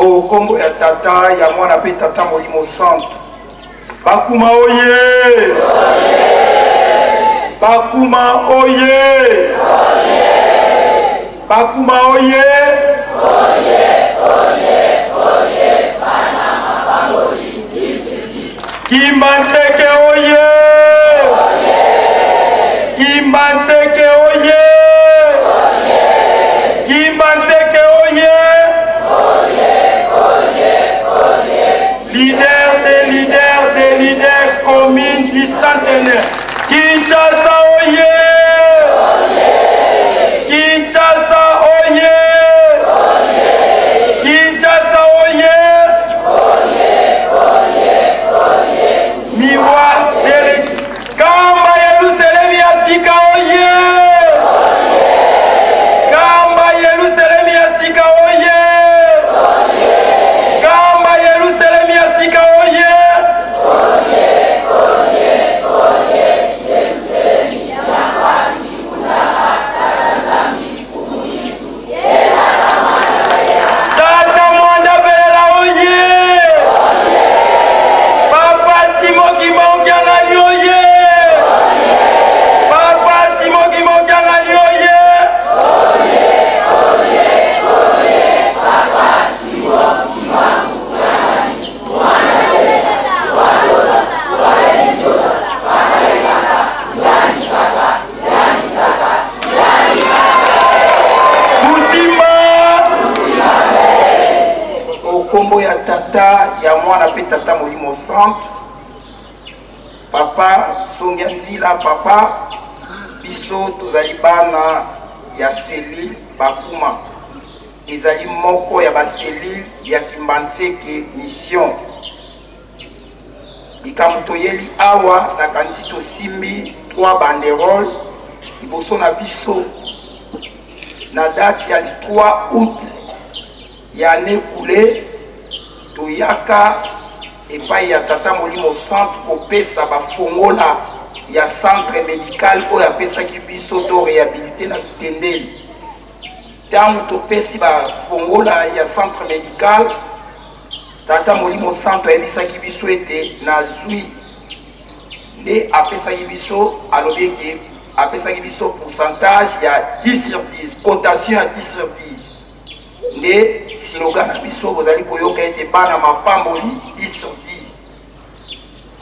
O nkombo ya Tata, ya Mwana mpe Tata Molimo Santu. Bakuma oye! Bakuma oye! Bakuma oye! Kimbanseke oye! Kimbanseke oye! Kimbanseke oye! Leader des leaders des leaders, commune du centenaire. Kinshasa oye! Kinshasa oye! Kinshasa oye! Miroir de Kamba Yerusalemi ya sika oye! Kamba Yerusalemi ya sika oye! Kamba Yerusalemi ya sika oye! Tata Mwanda Belela oye! Papa Simo Kimongiangani oye! Papa Simo Kimongiangani oye! Kusimba okombo ya tata ya mwana mpe tata molimo centre papa songia nzila papa biso tozali bana ya selile bakuma ezali moko ya baselile ya kimbanseke mission Likambo toyeli awa, nakanisi tosimbi 3 banderoles liboso na biso na date ya 3 août ya annee coulée, toyaka epai ya Tata Molimo Centre kopesa bafongola ya centre medical oyo apesaki biso to rehabilite na Kitendeli. Ntango topesi bafongola ya centre medical, Tata Molimo Santu ayebisaki biso ete nazwi nde apesaki biso, alobi ete apesaki biso pourcentage ya 10 sur 10, cotation ya 10 sur 10. Nde slogan na biso bozali koyoka ete bana mapamboli 10 sur 10.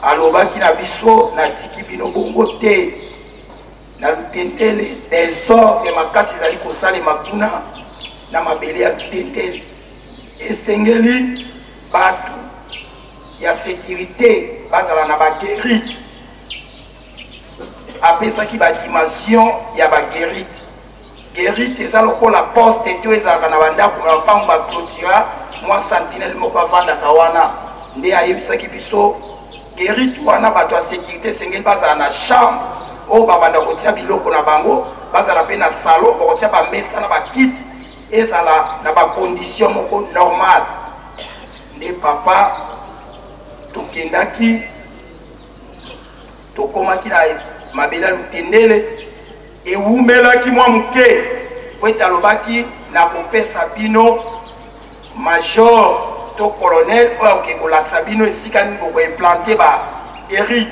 Alobaki na biso natiki bino bongo te na lutentele, desordre makasi ezali kosalema kuna na mabele ya lutentele. Esengeli batu ya securite bazala na ba guerite. Apesaki ba dimension ya ba guerite. Guerite eza lokola poste to ezalaka na bandako na lopango ba clotira mwa sentinelle moko avandaka wana nde ayebisaki biso guerite wana bato ya securite esengeli bazala na chambre oyo babanda kotia biloko na bango, bazala mpe na salon bakotia bamesa na bakiti ezala na ba condition moko normal. Nde papa tokendaki tokomaki na mabele ya Lutendele, ewumelaki mwa moke po ete alobaki nakopesa bino major to colonel oyo akoki kolakisa bino esika nini bokoimplante ba erite.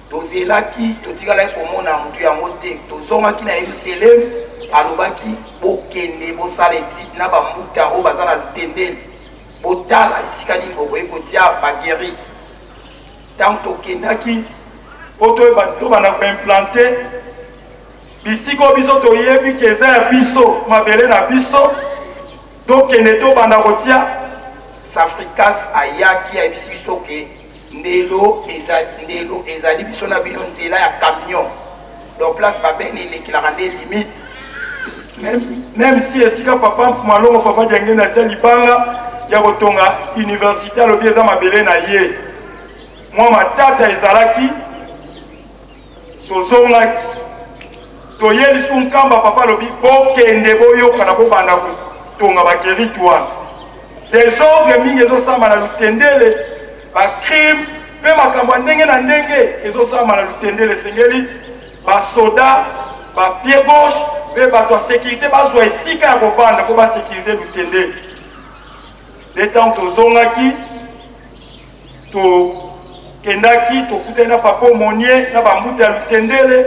Tozelaki, totikalaki komona moto yango te. Tozongaki na Yelusaleme, alobaki, Bokende, bosala etide na bambuta oyo baza na lutendele, botala esika nini bokoki kotia baguerite. Ntango tokendaki mpo toyeba tobanda koimplante bisika oyo biso toyebi ke eza ya biso, mabele na biso, tokende tobanda kotia. Safricas ayaki ayebisi biso ke Ndelo eza ndelo ezali biso na bino nzela ya camion donc place ba bene elekelaka nde limite. Meme si esika papa Mfumalongo papa Diangenda atia libanga ya kotonga universite alobi eza mabele na ye, mwa matata ezalaki, tozongaki toye lisu Nkamba, papa alobi bokende boyokana bobanda kotonga ba guerite wana. Desordre mingi ezosalama na Lutendele, ba crime mpe makambo ya ndenge na ndenge ezosalama na Lutendele. Esengeli basoda ba pied gauche mpe bato ya securite bazwa esika ya kovanda mpo basekirize Lutendele. Nde ntango tozongaki, tokendaki, tokutani na papa Omonie na bambuta ya Lutendele,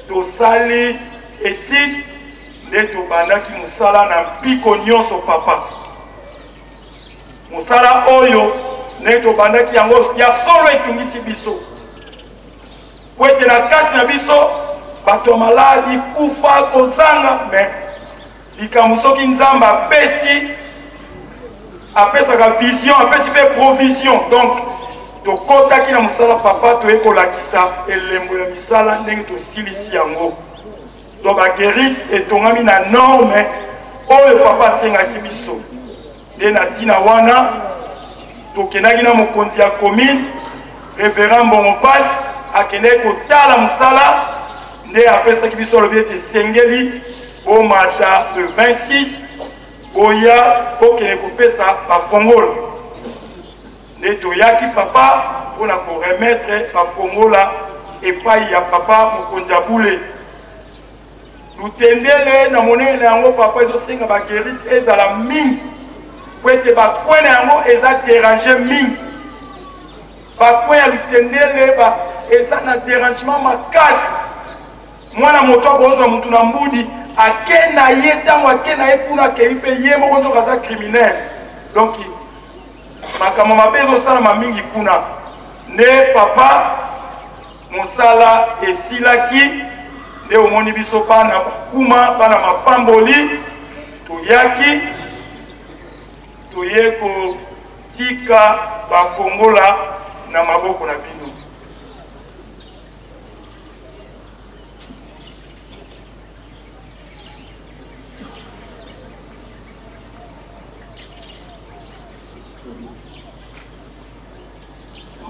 tosali etide, nde tobandaki mosala na mpiko nyonso papa. Mosala oyo ndenge tobandaki yango ya solo etungisi biso, mpo ete na kati na biso bato ya maladi, kufa, kozanga. Me likambo soki Nzambe apesi, apesaka vision, apesi mpe provision. Donc tokotaki na mosala papa, toye kolakisa elembo ya misala ndenge tosilisi yango. Donc baguerite etongami na norme oyo papa asengaki biso. Nde na ntina wana tokendaki na mokonzi ya commune, Reverend Mbongo Mpasi, akendaki kotala mosala, nde apesaki biso, alobi ete esengeli bomata le 26, boya bokende kopesa bafongola. Nde toyaki papa mpo na koremettre bafongola epai ya papa mokonzi ya bule. Lutendele na monene na yango papa ezosenga ba guerite ezala mingi po ete ba coin na yango eza deranger mingi. Ba coin ya Lutendele ba eza na derangement makasi. Mwana moto akozwa mutu na mbudi ake na ye, ntango ake na ye kuna akei mpe ye moko nzoka aza criminel. Donc makambo mabe ezosalama mingi kuna. Nde papa Mosala esilaki, nde omoni biso bana Bakuma, bana mapamboli, toyaki toye kotika bafongola na maboko na bino.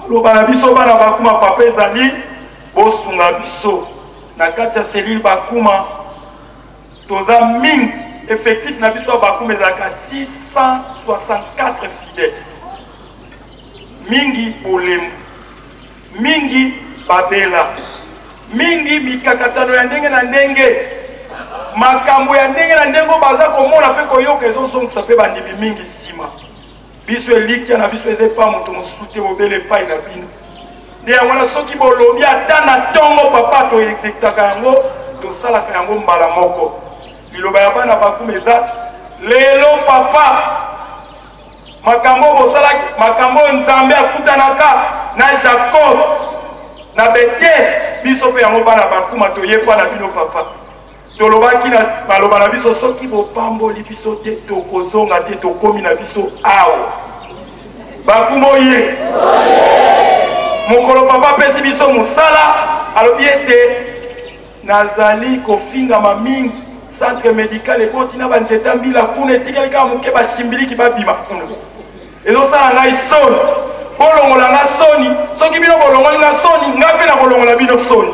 Maloba na biso bana Bakuma papa ezali bosunga biso na kati ya cellule Bakuma, toza mingi, effectif na biso ya Bakuma ezalaka 664 fidèles, mingi bolembu, mingi babela, mingi mikakatano ya ndenge na ndenge, makambo ya ndenge na ndenge oyo baza komona mpe koyoka ezozongisa mpe bandimi mingi nsima. Biso elikya na biso eza epai moto mosusu te, bobele epai na bino. Nde yango wana soki bolobi ata na ntongo papa, toexektaka yango, tosalaka yango mbala moko. Liloba ya bana Bakuma eza lelo papa, makambo bosalaki, makambo oyo Nzambe akutanaka na Jacob na Betel, biso mpe yango bana Bakuma toyepa na bino papa. Tolobaki na maloba na biso, soki bopamboli biso te, tokozonga te, tokomi na biso awa. Bakuma oye! Mokolo papa apesi biso mosala, alobi ete nazali kofingama mingi, centre medical eboti na banzete ya mbila kuna, etikali kaka moke bashimbiliki babima kuna. Ezosala ngai soni, bolongola nga soni. Soki bino bolongoli nga soni, nga mpe nakolongola bino soni.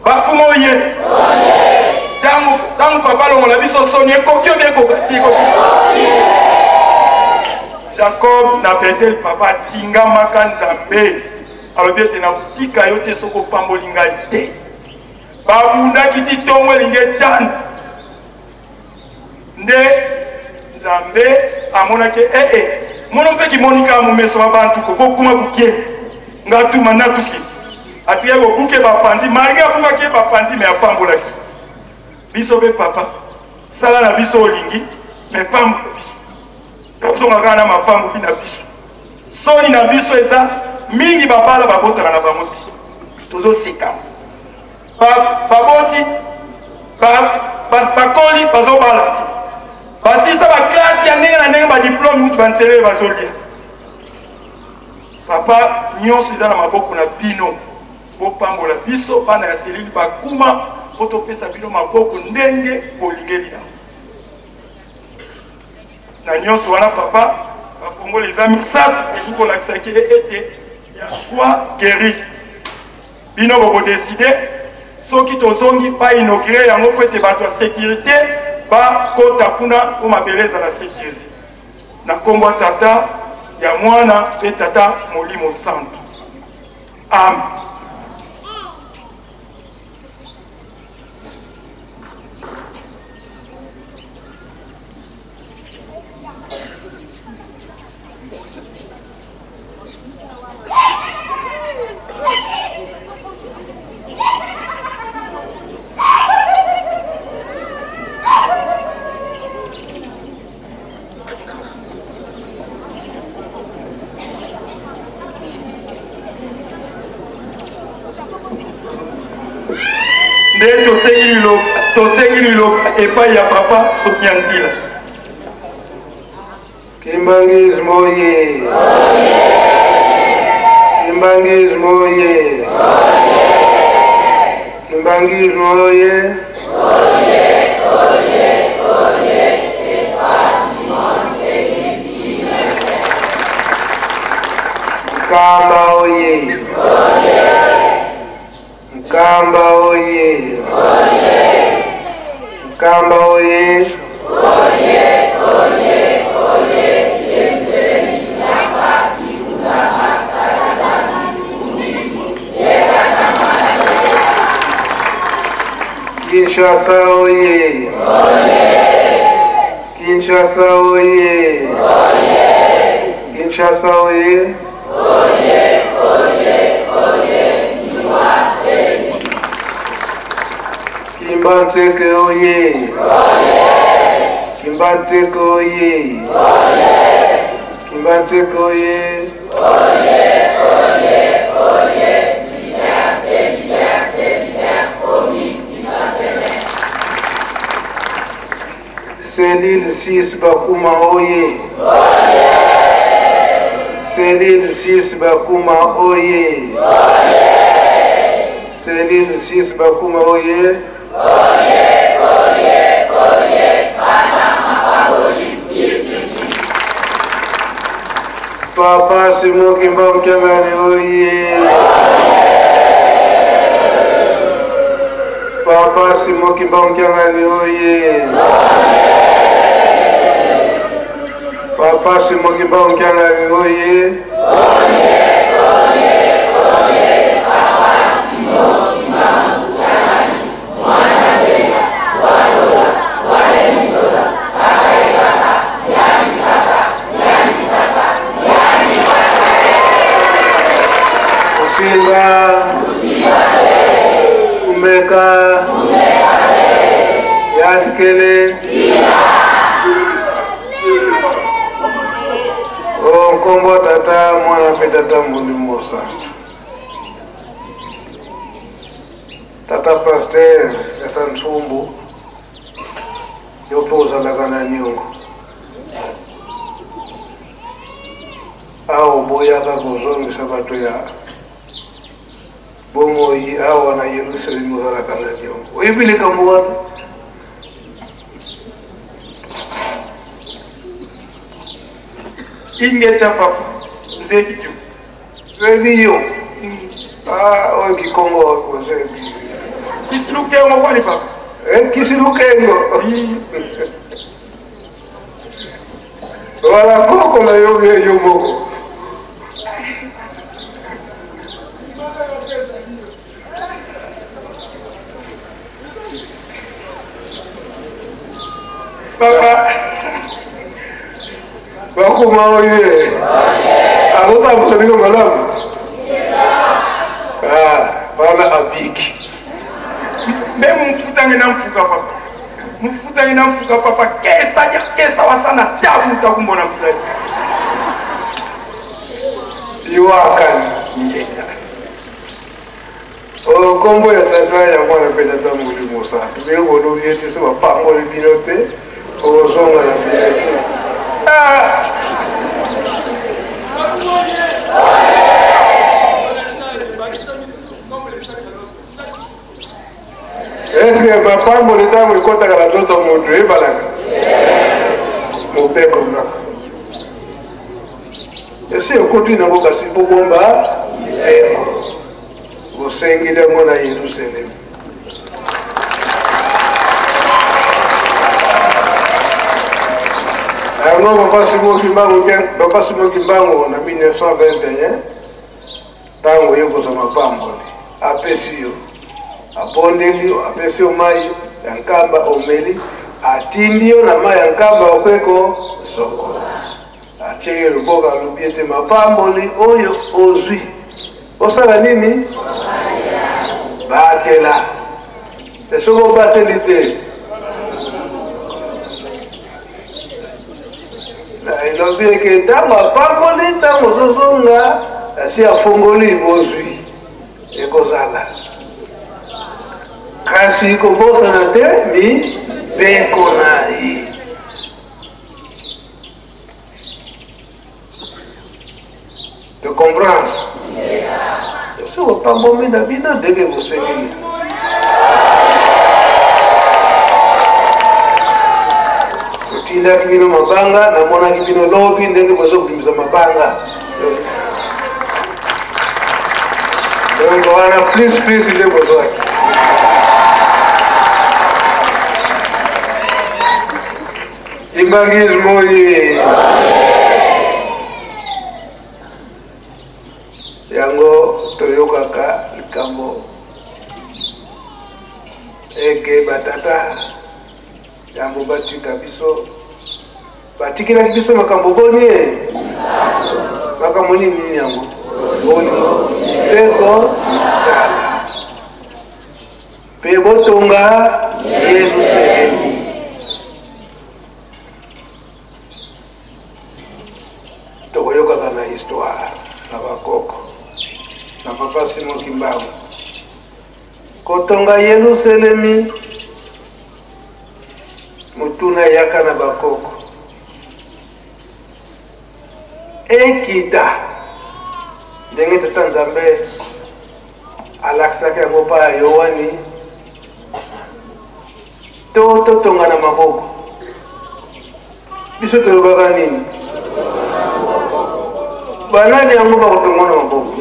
Bakuma oye! Ntango ntango papa alongola biso soni, ekoki obi ekoka te? Ekoki. Jacob na Betel, papa atingamaka Nzambe, alobi ete nakotika yo te soki opamboli ngai te. Babundaki ti ntongo elingi etana. Nde Nzambe amonaki ee eh, eh, mono mpe kimonika mu meso ma bantu ko bokuma kukie nga tuma natuki atikaki kobuke bapanzi malgre abukaki ye bapanzi me apambolaki biso mpe papa sala na biso olingi me pambola biso tozonga kaka na mapamboki na biso. Soni na biso eza mingi, babala babotaka na bango te, tozoseka baboti bakoli bazobala te, basisa baklase ya ndenge na ndenge, badiplome mutu banselele bazolia. Papa, nyonso eza na maboko na bino, bopambola biso bana ya selili Bakuma mpo topesa bino maboko ndenge bolingeli yango. Na nyonso wana papa, bafongola eza misato ekoki kolakisa ke ete ya trois guéri. Bino bokodeside soki tozongi ba inaugure yango mpo ete bato ya sécurité bakota kuna mpo mabele ezala sécurise. Na nkombo ya Tata, ya Mwana mpe Tata Molimo Santu. Amen. Nde tosengi liloba, tosengi liloba epai ya papa Sokia Nzila. Kimbanguisme oye! Kimbanguisme oye! Kimbanguisme oye! Nkamba oye! Nkamba oye! Nkamba oye! Kinshasa oye! Kinshasa oye! Kinshasa oye! Kimbanseke oye! Kimbanseke oye! Kimbanseke oye! Cellule 6 Bakuma oye! Cellule 6 Bakuma oye! Cellule 6 Bakuma oye! Papa Simon Kimbangu Kiangani oye! Papa Simon Kimbangu Kiangani oye! Papa Simon Kimbangu Kiangani oye! Kusimba Kumeka Yasikele O nkombo tata mwana mpe tata molimo mosantu tata pasteur tata ntsumbu yo mpe ozalaka na niongo awa oboyaka kozongisa bato ya bomoi awa na yerusalemi ozalaka na niongo oyebi likambo wana Ingeta papa nzekitu oyebi yo ah, oyo kikongo ozebi kisilukengo kwani papa eh, kisilukengo wala koko na yo yo moko Papa. Bakuma oye. Azotambusa bino malamu. Ah, wana abiki. Mbe mumfutange na mfuka papa. Mumfutange na mfuka papa. Kesa ya kesa wasana tabu takumbona mfuka. Iwakani. Oyo nkombo ya Tata, ya Mwana mpe Tata Molimo Mosantu. Bino bolobi ete so bapamboli bino te, okozonga na bino te. Ah! Eske mapamboli ntango ekotaka na nzoto moto ebalaka mobeko na esi ekoti nango kasi bobomba mibeko bosengeli yango na Yerusalemi. Yango papa Simon Kimbangu, papa Simon Kimbangu na 1921 ntango ye kozwa mapamboli apesi yo abondeli yo apesi yo mai ya nkamba omeli atindi yo na mai ya nkamba okweko sokola Atie ye loboko alobi ete mapamboli oyo ozwi osala nini? Batela. E soki obateli te elobi eke ntango apamboli ntango ozozonga asi afongoli bozwi ekozala Kasi kobosana te mibeko na ye. To comprendre? Soki opambomi na bino ndenge bosengeli. Totindaki bino mabanga, namonaki bino lobi ndenge bozobimisa mabanga. Donc wana plus plus nde bozwaki. Kimbanguisme oye! Yango toyokaka likambo eke batata yango batika biso batikelaki biso makambo boni e makambo nini nini yango bolingo mpe kosala mpe botonga Yerusalemi. Tokoyokaka na histoire na bakoko na papa Simon Kimbangu kotonga Yerusalemi, motuna eyaka na bakoko ekita ndenge tata Nzambe alakisaki yango mpa ya Yoane to totonga na maboko. Biso tolobaka nini? Banani yango bakotonga na maboko?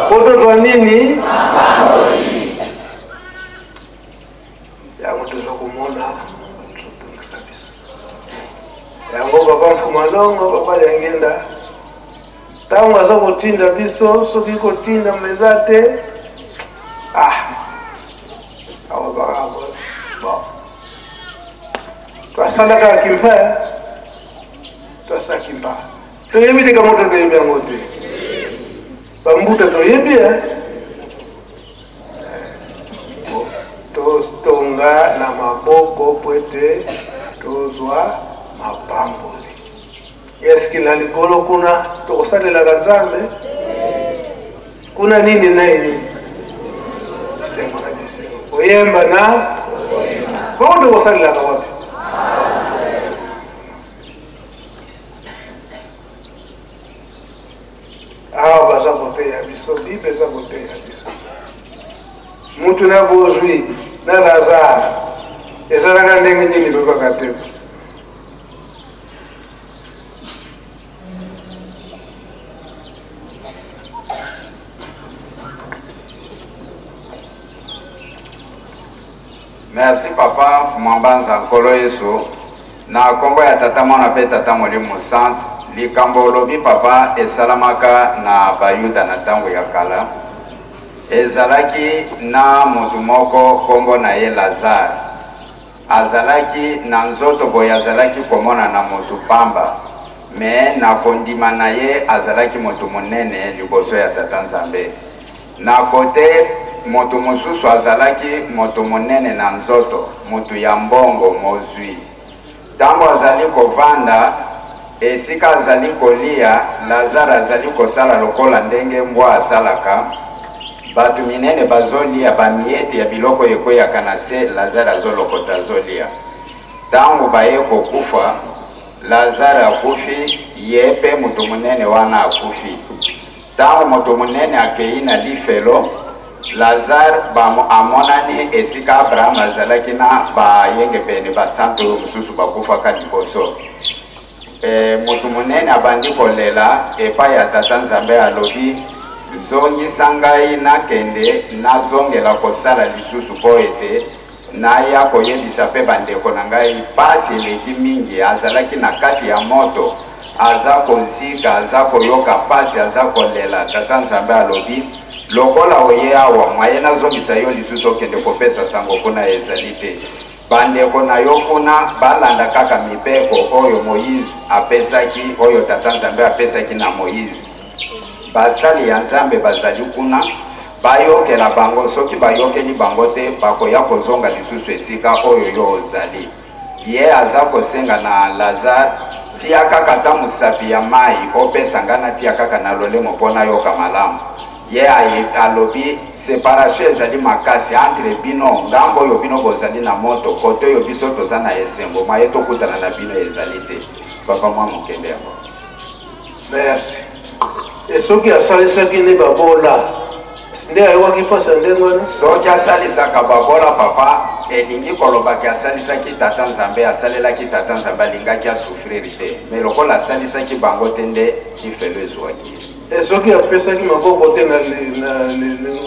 Po tozwa nini? Yango toza komona totongisa biso yango. Papa Mfumalongo, papa Liangenda, ntango aza kotinda biso, soki kotinda eza te, ah, alobaka bon, twasalaka kimpa, twasala kimpa, toyebi te kamoto, toyebi yango te, bambuta toyebi totonga na maboko po ete tozwa mapamboli. Eske na likolo kuna tokosalelaka Nzambe kuna nini na nini? Bisengo na bisengo, koyemba na bongo, tokosalelaka wapi? Awa baza koteya biso, Bible eza koteya biso mutu na bozwi na Lazare ezalaka ndenge nini? Lobaka te. Merci papa Mwambanza. Nkolo Yesu, na nkombo ya Tata, Mwana mpe Tata Molimo Santu. Likambo olobi papa, esalamaka na Bayuda na ntango ya kala. Ezalaki na motu moko nkombo na ye Lazare. Azalaki na nzoto boye, azalaki komonana motu pamba, me na kondima na ye azalaki motu monene liboso ya Tata Nzambe. Na kote moto mosusu azalaki moto monene na nzoto, moto ya mbongo, mozwi. Ntango azali kovanda esika azali kolia, Lazare azali kosala lokola ndenge mbwa asalaka. Bato minene bazolia bamiete ya biloko ekweyaka na se, Lazare azolokota, azolia. Ntango baye kokufa, Lazare akufi, ye mpe moto monene wana akufi. Ntango moto monene akei na lifelo, Lazare amonani esika Abraham azalaki na bayengebene basantu oyo mosusu bakufaka liboso. Moto monene abandi kolela epai ya Tata Nzambe, alobi: zongisa ngai nakende nazongela kosala lisusu mpo ete naya koyebisa mpe bandeko na ngai. Pasi eleki mingi. Azalaki na kati ya moto, aza kozika, aza koyoka pasi, aza kolela. Tata Nzambe alobi: lokola oye awa, mwaye nazongisa yo lisusu okende kopesa sango kuna ezali te. Bandeko na yo kuna balanda kaka mibeko oyo Moïse apesaki, oyo Tata Nzambe apesaki na Moïse. Basali ya Nzambe bazali kuna, bayokela bango. Soki bayokeli bango te, bakoya kozonga lisusu esika oyo yo ozali. Ye aza kosenga na Lazare: tia kaka ata mosapi ya mai opesa ngai natia kaka na lolemo mpo nayoka malamu. Ye alobi. Separation ezali makasi entre bino, ngambo oyo bino bozali na moto, kote oyo biso toza na esengo, maye tokutana na bino ezali te. Papa mwa moke nde yango. Merci. E soki asalisaki nde babola nde ayokaki mpasi ya ndenge wana? Soki asalisaka babola papa, elingi koloba ke asalisaki Tata Nzambe, asalelaki Tata Nzambe, alingaki asouffrir te. Mais lokola asalisaki bango te nde lifelo ezuaki ye. E soki apesaki maboko te na, na,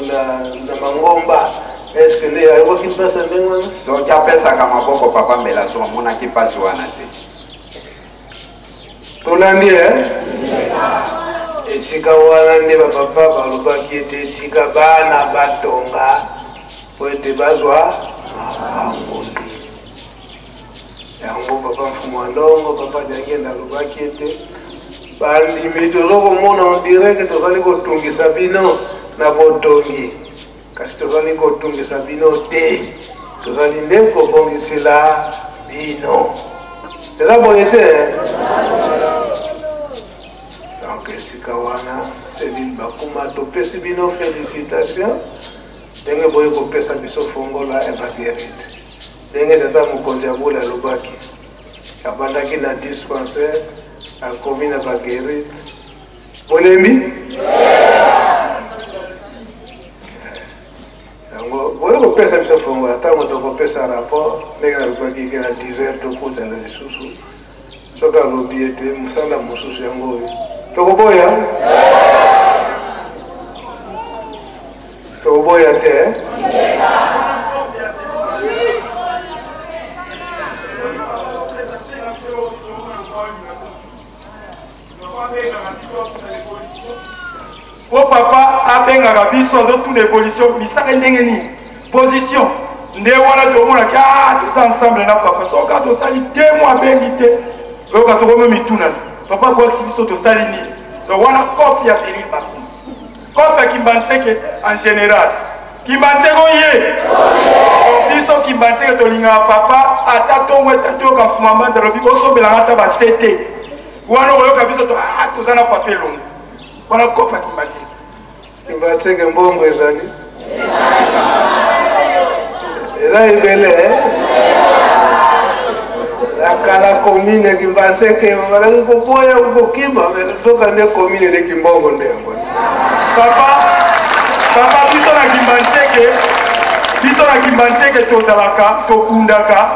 na, na mangomba eske nde ayokaki mpasi ya ndenge wana? Soki apesaka maboko papa mbela so amonaki mpasi wana te. Tolandi e esika wana nde bapapa balobaki ete tika bana batonga mpo ete bazwa mapamboli. Yango papa Mfumu wa Ndongo, papa Diangienda alobaki ete bandimi tozo komona on dirait que tozali kotungisa bino na botongi, kasi tozali kotungisa bino te, tozali nde kobongisela bino. Eza boye te? Donc esika wana Céline Bakuma, topesi bino felicitation ndenge boye kopesa biso fongola ya Marguerite. Ndenge tata mokonzi ya bule alobaki, abandaki na dispensaire, akomi na ba guerite. Bolembi? Yango boye kopesa biso fongola ntango tokopesa rapport, ndenge nalobaki ke na 10 heures tokutana lisusu. Soki alobi ete mosala mosusu yango oyo, tokoboya? Tokoboya te. Po papa abengaka biso azotuna evolution misala ndenge nini position nde wana tomonaki ah, toza ensemble na papa soka tosali te mo abengi te oyoka tokomi mituna papa bwakisi biso tosali nini donc wana kopi ya selile bakuna Kope ya Kimbanseke en general. Kimbanseke oye! Biso Kimbanseke tolingaka papa ata tongo ata toyoka mfuma mbanza alobi bosombelanga ata ba CT. Wana okoyoka biso to ah toza na papa elongo. Wana kope ya Kimbanseke. Kimbanseke mbongo ezali. Eza ebele eh? Na kala commune ya Kimbanseke bazalaki koboya kokima, mais nzoka nde commune eleki mbongo nde yango. Papa, papa biso na Kimbanseke, biso na Kimbanseke tozalaka tobundaka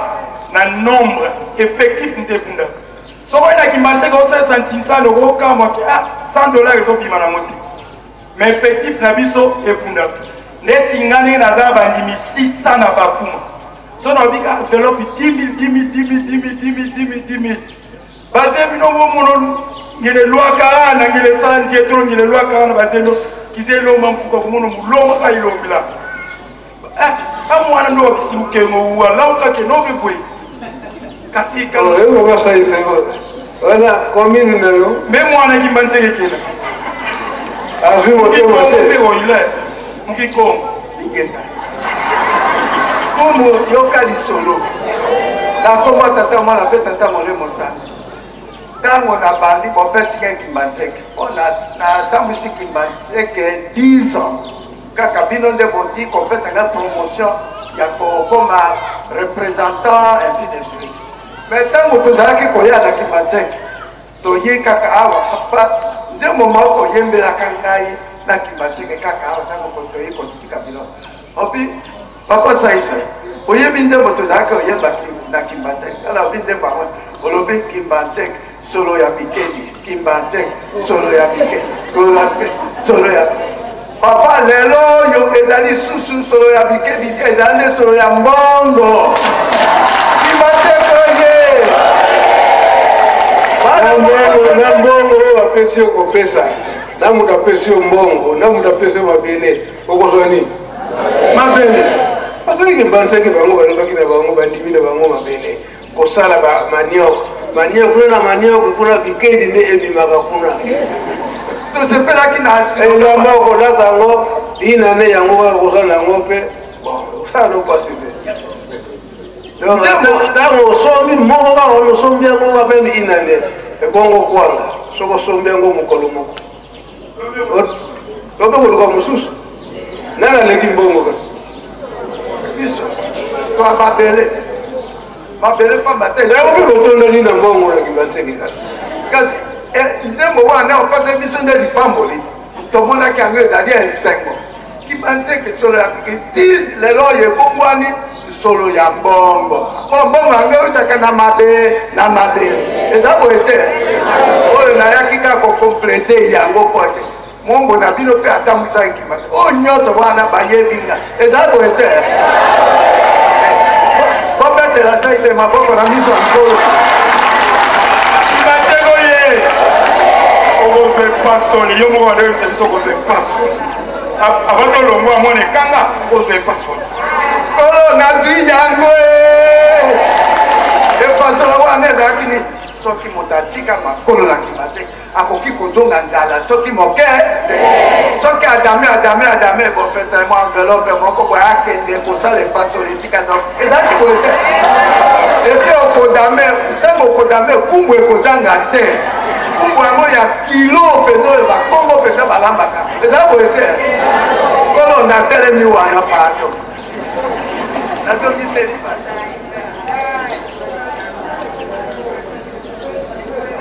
na nombre effectif nde ebundaka. Soki oye na Kimbanseke osalisa ntinsano okokamwa ke ah 100 dollars ezobima nango te. Mais effectif na biso ebundaka. Neti nga ndenge naza na bandimi 600 na Bakuma. So nalobi ka enveloppe 10 000, 10 000, 10 000, 10 000, 10 000, 10 000, 10 000. Baze bino bomonolu ngele lwaka na ngele sala nzietolo ngele lwaka na bazelo kize lomba mfuka komono mulongo ka ilombila. Eh, amwana ndo wabisimukengo uwa lauka ke nobe bwe. Katika. Oh, yo basalisa yango. Wana commune na yo. Me mwana kimbanseke kena. Azwi motema te. Mpe oile. Mukikongo. Ingeta. Kumu yoka lisolo. Na kombo tata mwana mpe tata molimo santu. Ntango nabandi bopesi ngai Kimbanseke mpo natambwisi Kimbanseke 10 ans kaka bino nde bondi kopesa ngai promotion ya kokoma représentant ainsi de suite. Mais ntango tozalaki koya na Kimbanseke toye kaka awa papa nde moma okoyembelaka ngai na Kimbanseke kaka awa ntango toye kotika bino obi papa saisai oyebi nde moto ozalaki oyemba na Kimbanseke tala obi nde bango olobi Kimbanseke solo ya bikedi Kimbanseke solo ya bikedi solo ya papa lelo oyo ezali susu solo ya bikedi te ezali nde solo ya mbongo Kimbanseke oye na mbongo oyo bapesi yo kopesa na moto apesi yo mbongo na moto apesi yo mabele okozwa nini mabele bazalaki kimbanseke bango balobaki na bango bandimi na bango mabele kosala ba manioc manioc kuna na manioc kuna bikedi nde ebimaka kuna tosepelaki na elamba okolata yango inane yango kaka kozala yango mpe bon osala no mpasi te ntango osombi moko kaka wana osombi yango mabele inane ebongo kwanga soki osombi yango mokolo moko ope koluka mosusu. Nani aleki mbongo kasi? Biso twa mabele mabele pamba te. Yango mpe botondani na mbongo na Kimbanseke kasi. Kasi eh, nzembo wana opesa biso nde lipamboli, tomonaki yango ezali ya esengo. Kimbanseke solo ya ti lelo oyo ebongwani solo ya mbongo, mpo mbongo yango eutaka na mabe na mabe. Eza boye te? Oyo nayaki kaka kokomplete yango mpo te mongo na bino mpe atambwisaki kimate oyo nyonso wana bayebi nga. Eza boye te? Bobetela saise maboko na miso ya Nkolo. Bateko ye okozwa epasoli yo moko adoyebisa biso okozwa epasoli avant tolongwa mwana ekanga okozwa epasoli. Nkolo nazwi yango epasola wana ezalaki nini? Soki moto atika makolo na kima te, akoki kozonga nzala soki moke te. Soki adame adame adame, bopesa mwa enveloppe moko boye, akende kosala epasoli esika no ezalaki boye te. Epe okodame, ntango okodame, kumbu ekozanga te, kumbu yango ya kilo mpenza oyo bakongo mpenza balambaka. Ezala boye te? Nkolo natelemi wana, pardon, nazongiseli.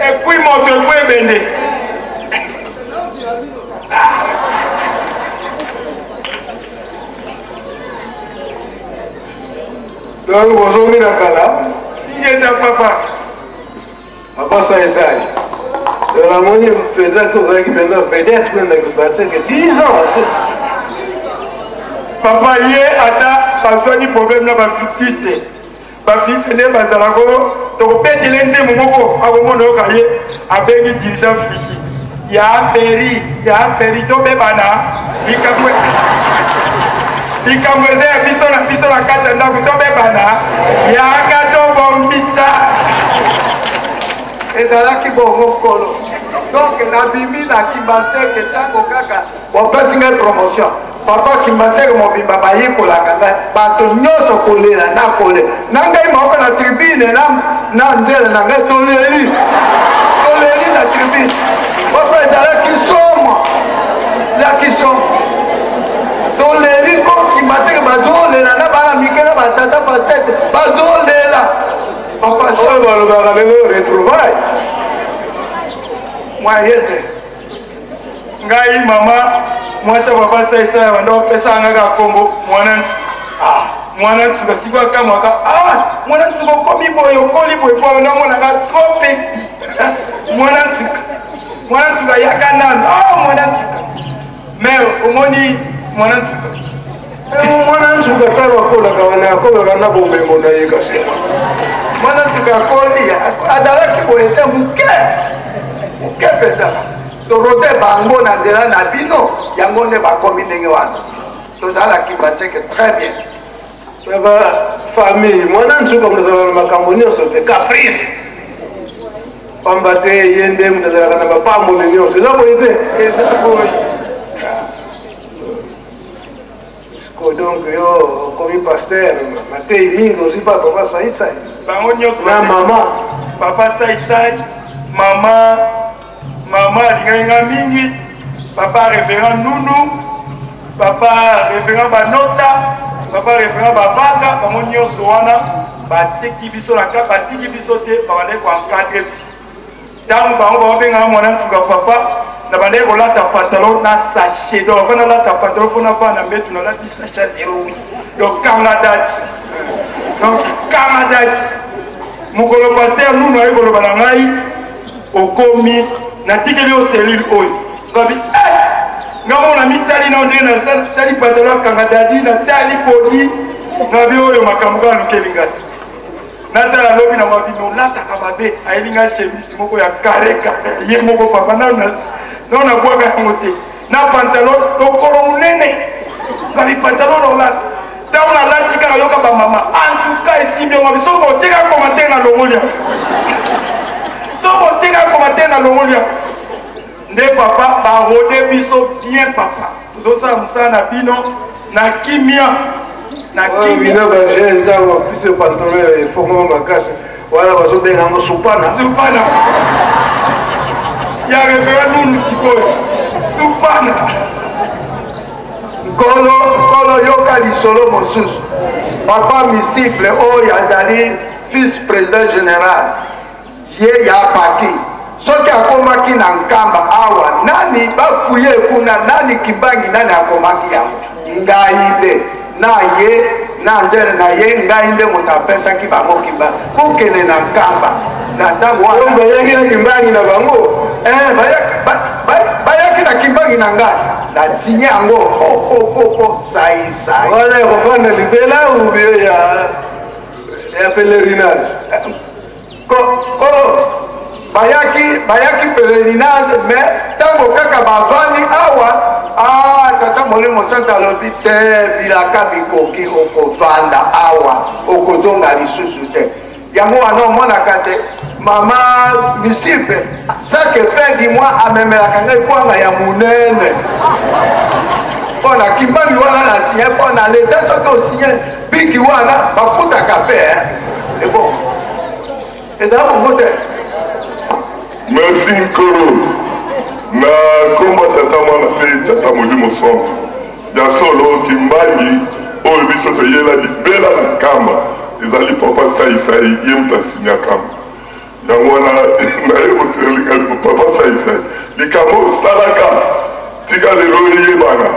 Ekwi moto, ekwi ebende. Donc bozongi na kala. Ingeta papa. Papa Saisai, namoni mpenza ke ozalaki mpenza vedette mpe na Kimbanseke 10 ans. Papa ye ata bazwaki problème na bafutiste, bafise nde bazalako, tokobetele nzembo moko akomona oyoka ye abengi dirigeant fiki ya feri ya feri, tobebana likambo likambo eza ya biso na biso na kati ya ndako, tobebana yaka tobombisa. Ezalaki bongo Nkolo. Donc nabimi na Kimbanseke ntango kaka bopesi ngai promotion. Papa, Kimbanseke mobimba bayekolaka ngai, bato nyonso kolela na kolela na ngai moko na tribune na nzela na ngai, toleli toleli na tribune. Papa, ezalaki somo, ezalaki somo. Toleli ko Kimbanseke bazolela na bana mike na batata pasete bazolela. Papa, oyo balobaka lelo retrouvaille. Mwaye te. Ngai mama mwasi ya papa Saisai banda opesa nga kaka kombo mwana ah, mwana nsuka. Sikoyo akamwaka, ah, mwana nsuka okomi boye, okoli boye, po namonaka trop petit. Mwana nsuka, mwana nsuka yaka nano, ah, mwana nsuka. Mais omoni mwana nsuka. Mwana nsuka ntango akolaka wana akolaka na bomengo na ye kasi. Mwana nsuka akoli, azalaki boye te, moke moke mpenza. Torote bango na nzela na bino, yango nde bakomi ndenge wana. Tozalaki Kimbanseke très bien. Na bafamille mwana nsuka moto azalaka na makambo nyonso te, caprice, pamba te ye nde moto azalaka na mapamboli nyonso. Eza boye te? Eza boye. Siko donc yo okomi pasteur, matei mingi ozwi pa papa Saisai. Bango nyonso. Na mama. Papa Saisai, mama, mama alingaki nga mingi, papa révérend Nunu, papa révérend Banota, papa révérend Babanga, bango nyonso wana batiki biso na ka, batiki biso te, babandaki koencadre biso. Ntango bango babengaka mwana nsuka papa, na bandaki kolata pantalon na sachet. Donc avant nalata pantalon fo navanda mbetu, nalati sachet 08. Donc kanga date, donc kanga date. Mokolo pasteur Nunu aye koloba na ngai, okomi natikeli yo cellule oyo, ngabi eh! Nga moko na mitali nao ndenge natali pantalon akanga dadi, natali podi ngabi oyo makambo kaka lukeli ngai natala lobi na mabi nolataka mabe. Ayebi ngai chemise moko ya kare kare ye moko papa nano nabwaka yango te, na pantalon lokolo monene, ngabi pantalon nolata. Ntango nalati kaka, yoka bamama, en tout cas esimbi yango. Soki oteka commentaire na longoli yango, soki oteka commentaire na longoli yango. Nde papa barode biso bien, papa tozosala mosala na bino na kimia na kimia. Bino bajeune, ntango biso pantalon efongama makasi wana bazobenga yango supana. Supana ya révérend Nunu sikoyo, supana. Nkolo, Nkolo, yoka lisolo mosusu. Papa Misiple oyo azali vice president general ye ya paki soki akomaki na Nkamba awa, nani bafuye kuna, nani Kimbangi, nani akomaki yango? Ngai nde na ye na nzele na ye, ngai nde moto apesaki bango Kimbangi kokende na Nkamba na ntango wana. Bayaki na Kimbangi na bango? Eh, bayaki na Kimbangi na ngai, na signe yango po sai sai. Wana ya kofanda libela ou bien ya pèlerinage? Kolo, bayaki pèlerinage, mais ntango kaka bavandi awa, ah, Tata Molimo Santo alobi te, bilaka bikoki, okovanda awa, okozonga lisusu te. Yango wana omonaka te mama Misipe chaque fin du mois amemelaka ngai kwanga ya monene mpo na Kimbangi wana na signe, mpo na leta soki osigne biki wana bafutaka mpe ebo ezala bongo te. Merci Nkolo, na nkombo ya Tata, Mwana mpe Tata Molimo Santo. Ya solo, Kimbangi oyo biso toyela libela na Nkamba ezali papa Saisai, ye moto asinyaka yango wana. Naye kotelela papa Saisai likambo oyo osalaka, tika lelo eyebana,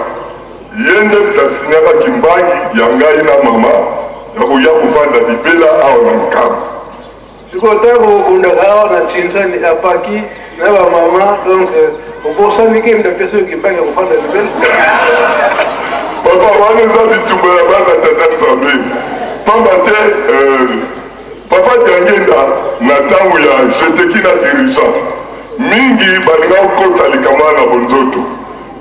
ye nde moto asinyaka Kimbangi ya ngai na mama ya koya kovanda libela awa na Nkamba. Sikoyo ntango obundaka awa na Tsinsani apaki na bamama, donc obosani ke mutu apesi yo Kimbangi ya kofanda libela? Papa, wana eza bitumba ya bana Tata Nzambe, pamba te papa Diangenda na ntango ya jeteki na dirigeant mingi balinga kokota likambo wana na bonzoto,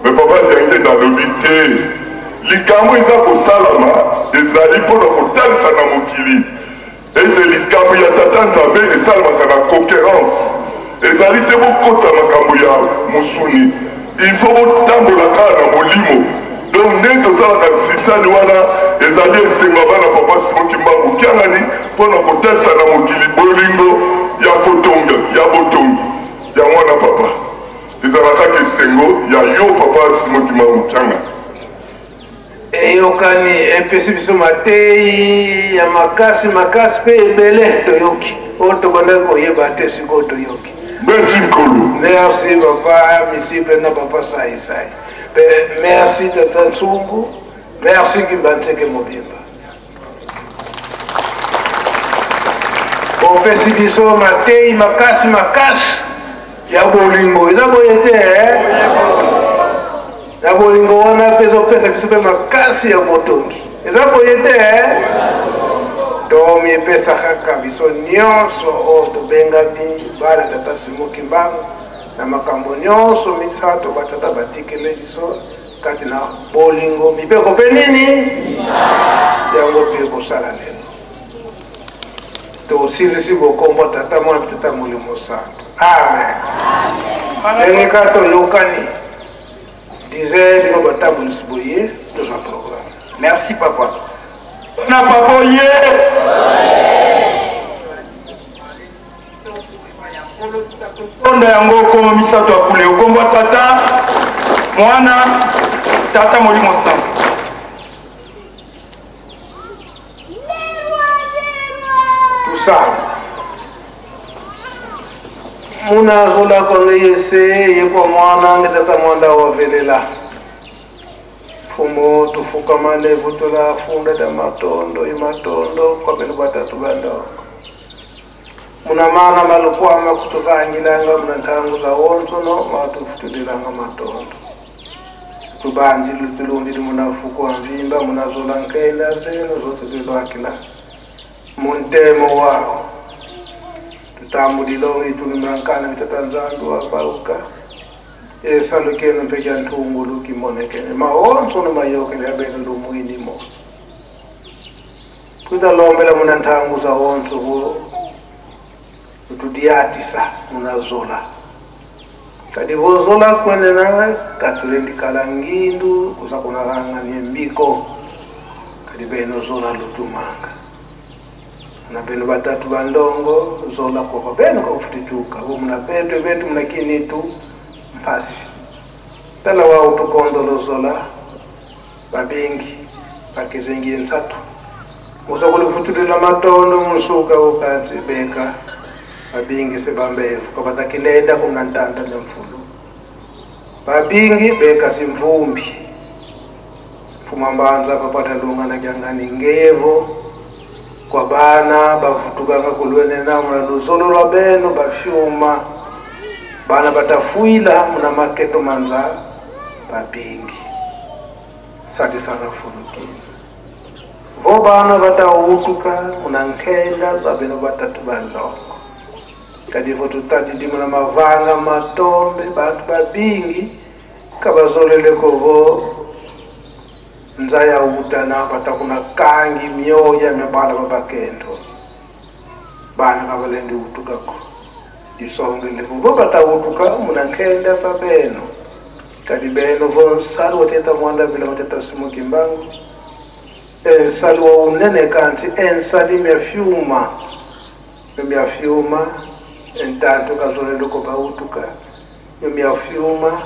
mais papa Diangenda alobi te, likambo eza kosalama ezali mpona kotalisa na mokili ete likambo ya Tata Nzambe esalemaka na coherence, ezali te bokota makambo ya mosuni, il faut botambola kaka na molimo. Donc ndenge tosalaka nsinsani wana ezali esengo ya bana papa Simon Kimbangu Kiangani mpona kotalisa na mokili bolingo ya kotonga ya botongi yango wana. Papa, ezala kaka esengo ya yo papa Simon Kimbangu Kiangani. Eyokani, epesi biso mateyi ya makasi makasi mpe ebele toyoki oyo tobandaki koyeba te, sikoyo toyoki. Merci Nkolo. Merci papa Misipe na papa Saisai, mpe merci tata Nsungu, merci Kimbanseke mobimba. Opesi biso mateyi makasi makasi ya bolingo, eza boye te eh? Ya bolingo wana mpe ezopesa biso mpe makasi ya botongi, eza boye te eh? Tomipesa kaka biso nyonso oyo tobengami bana tata Simon Kimbangu na makambo nyonso misato batata batikele biso kati na bolingo, mibeko mpe nini yango mpe kosala. Lelo tosilisi bokombo Tata, Mwana, Tata Molimo Santo, amen. Ndenge kaka toyokani, dize bino batambolisi boye, tozwa programme. Merci papa. Na papa ye tonda yango kombo misato ya kule, okombo ya Tata, Mwana, Tata Molimo Santo. Tusala muna azola konge yese yekwa mwana nge tata mwanda wavelela fumo tufukamane vutula funda da matondo imatondo kwabele batatu bandongo muna mana malukwama kutuvangilanga muna ntangu za wonsono matufutulilanga matondo tubanji lutulundi munafuku mvimba munazola nkenda zenu zote zilwakila muntemo wao tutambulilo itulimrankana mitata Nzambi wabauka esalukenu mpeja ntungulu kimonekene maonsono mayokele abene lumuinimo tutalombela muna ntangu za onso vo tudiatisa munazola kadi vozola kwenena katulendikala ngindu kuza kunalanga mbiko kadi beno zola lutumanga na beno batatu bandongo zola koko beno kakufutituka vo muna betu betu muna kinitu mpasi tala wao tukondolo zola. Babengi bakezengi ensatu musokuluvutulila matondo musuka ukansi beka babingi sebambevu kabatakilenda kumnantanta nemfulu babingi beka simvumbi fumambanza papatalunga na kyangani ngevo kwa bana bavutukanga kulwene namuna luzolo lwa beno bafyuma bana batafuila muna maketo manza babingi sadisana fulukile vo bana batautuka muna nkhenda babeno batatu bandongo kadi vo tutadidi muna mavanga matombe bantu babingi kabazoleleko vo nzaya utana batakuna kangi mioya mya bana babakendo bana kabalendi utukako isongele vo batautuka muna nkhenda pa beno kadi beno vo nsali wateta mwanda vila wateta Simon Kimbangu ensali wa unene kanti ensali mya fyuma mya fyuma entantu kazoleleko bautuka mya fyuma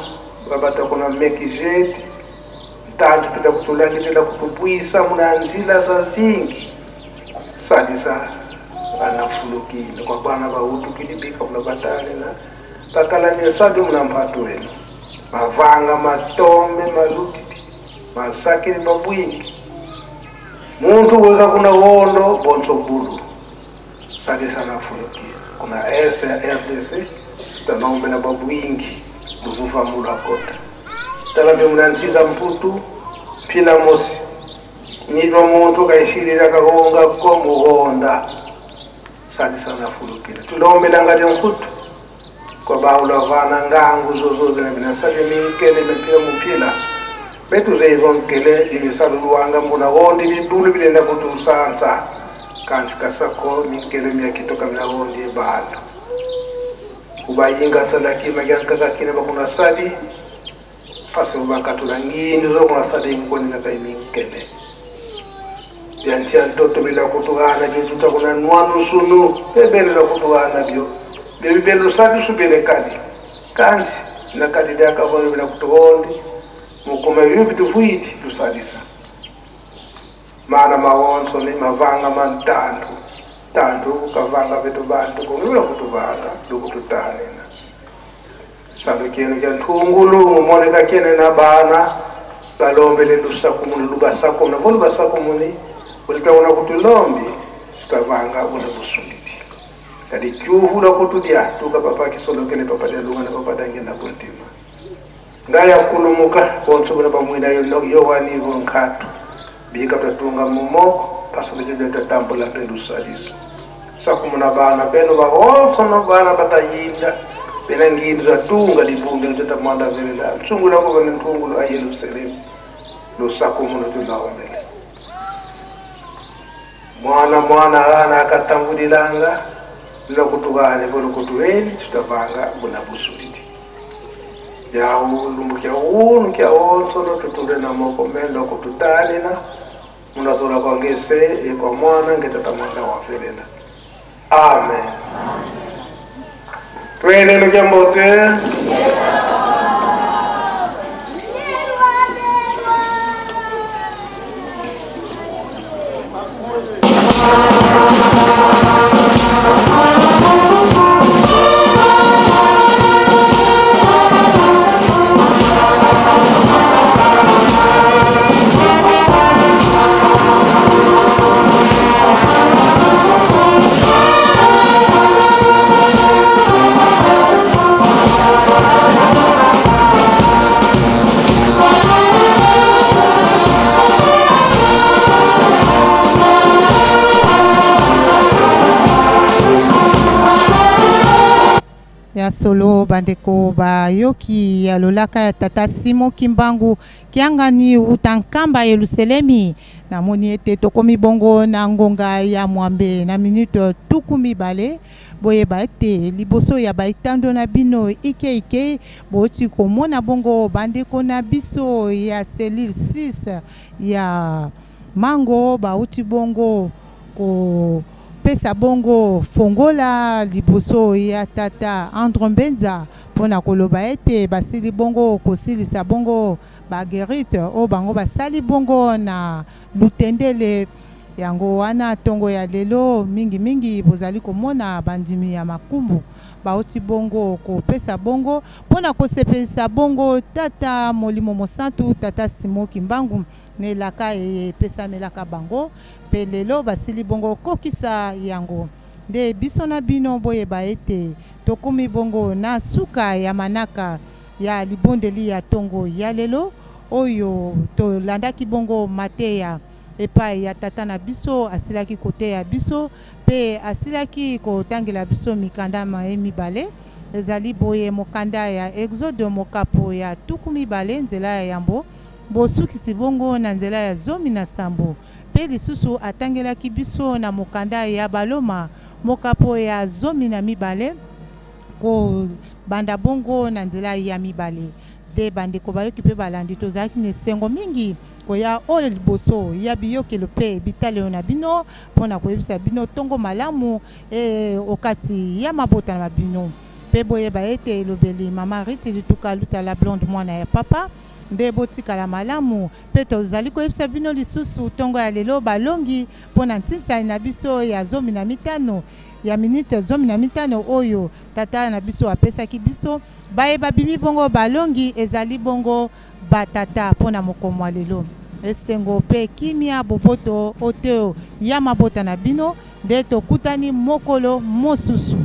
babatakuna mekijeti ntantu pita kutulakitela kutupwisa muna nzila za zingi salisa anafulukile kwa bana bautukili bika muna batale na bakala nsali muna mpatu wenu mavanga matombe malutiti masakili mabwingi muntu weka kuna wondo bonso bulu salisa anafulukile kuna S ya RDC tanaombela babwingi luvuva mulu akota talambe munanziza mputu mpila mosi nidwa muntu kaishilila kakonga ko muhonda salisa nafulukile tulombelanga lya mputu kwa baula vana ngangu zozoze na binasali minkele mipila mupila betu zeivo nkele limisalu luwanga muna wondi bibulu bilenda kutusansa kanti kasako minkele myakitoka mina wondi ebala kubayinga salaki magyankakakine bakuna sali pasi bakatula ngindi zokuna sali nkoni na kaiminkele byantia ntoto bila kutuhana byo tutakuna nwanu sunu bebele la kutuhana byo bebele lusatu subele kadi kansi na kadi daka vono bila kutuhondi mukoma byo bitufuiti tusalisa mana mawonso ni mavanga mantantu tantu kavanga betu bantu kongula kutuvanga lukututanena salo kyenu kya nthungulu mumoneka kyene na bana balombele lusakumuni lubasakumuna vo lubasakumuni ulitaona kutulombi tutavanga buna busuliti kadi kyuhula kutudya tuka papa kisolokele papa lyalunga na papa dangenda kuntima ngaya kulumuka bonso buna pamwina yowanivo nkhatu bika tatunga mumoko pasolejeje tatambula pe lusaliso sakumuna bana beno baonso na bana batayinda bena ngindu zatunga libunge litatamwanda velela msungula ko bana ntungulu a Yerusalemu lusakumuna tulaombele mwana mwana ana akatambulilanga lokutugane bolokutuweni tutavanga buna busuliti yawu lumbu kya unu kya onso notutule na moko mendo kututanina munazola kwa ngese kwa mwana ngetata mwana wafelela amen. Twende lukyambote. Ya solo bandeko bayoki ya lolaka ya tata Simon Kimbangu Kiangani uta Nkamba Yelusalemi. Namoni ete tokomi bongo na ngonga ya mwambe na minute 20 boyeba ete liboso ya baitando na bino ike ike boti komona bongo bandeko na biso ya cellule 6 ya Mango bauti bongo ko pesa bongo fongola liboso ya tata Andro Mbenza mpo na koloba ete basili bongo kosilisa bongo ba guerite oyo bango basali bongo na Lutendele. Yango wana tongo ya lelo mingi mingi bozali komona bandimi ya makumbu bauti bongo kopesa bongo mpo na kosepelisa bongo Tata Molimo Mosantu, Tata Simon Kimbangu na elaka eye epesamelaka bango, mpe lelo basili bongo kokisa yango. Nde biso na bino boyeba ete tokomi bongo na suka ya manaka ya libondeli ya tongo ya lelo oyo tolandaki bongo mateya epai ya tata na biso asilaki koteya biso mpe asilaki kotangela biso mikanda maye mibale ezali boye mokanda ya Exode mokapo ya 20 nzela ya yambo bosukisi bongo na nzela ya 17 mpe lisusu atangelaki biso na mokanda ya Baloma mokapo ya 12 kobanda bongo na nzela ya mibale. Nde bandeko bayoki mpe balandi, tozalaki na esengo mingi koya oyo liboso ya biyokelo mpe bitalelo na bino mpo na koyebisa bino tongo malamu e okati ya mabota na bino. Mpe boyeba ete elobeli Mama Rithy Lituka Luta la blonde mwana ya papa. Nde botikala malamu. Mpe tozali koyebisa bino lisusu tongo ya lelo balongi mpo na ntinsani na biso ya 15 ya minute 15 oyo tata na biso apesaki biso. Baye babimi bongo balongi ezali bongo batata mpo na mokomo ya lelo. Esengo mpe kimia boboto oteo ya mabota na bino nde tokutani mokolo mosusu.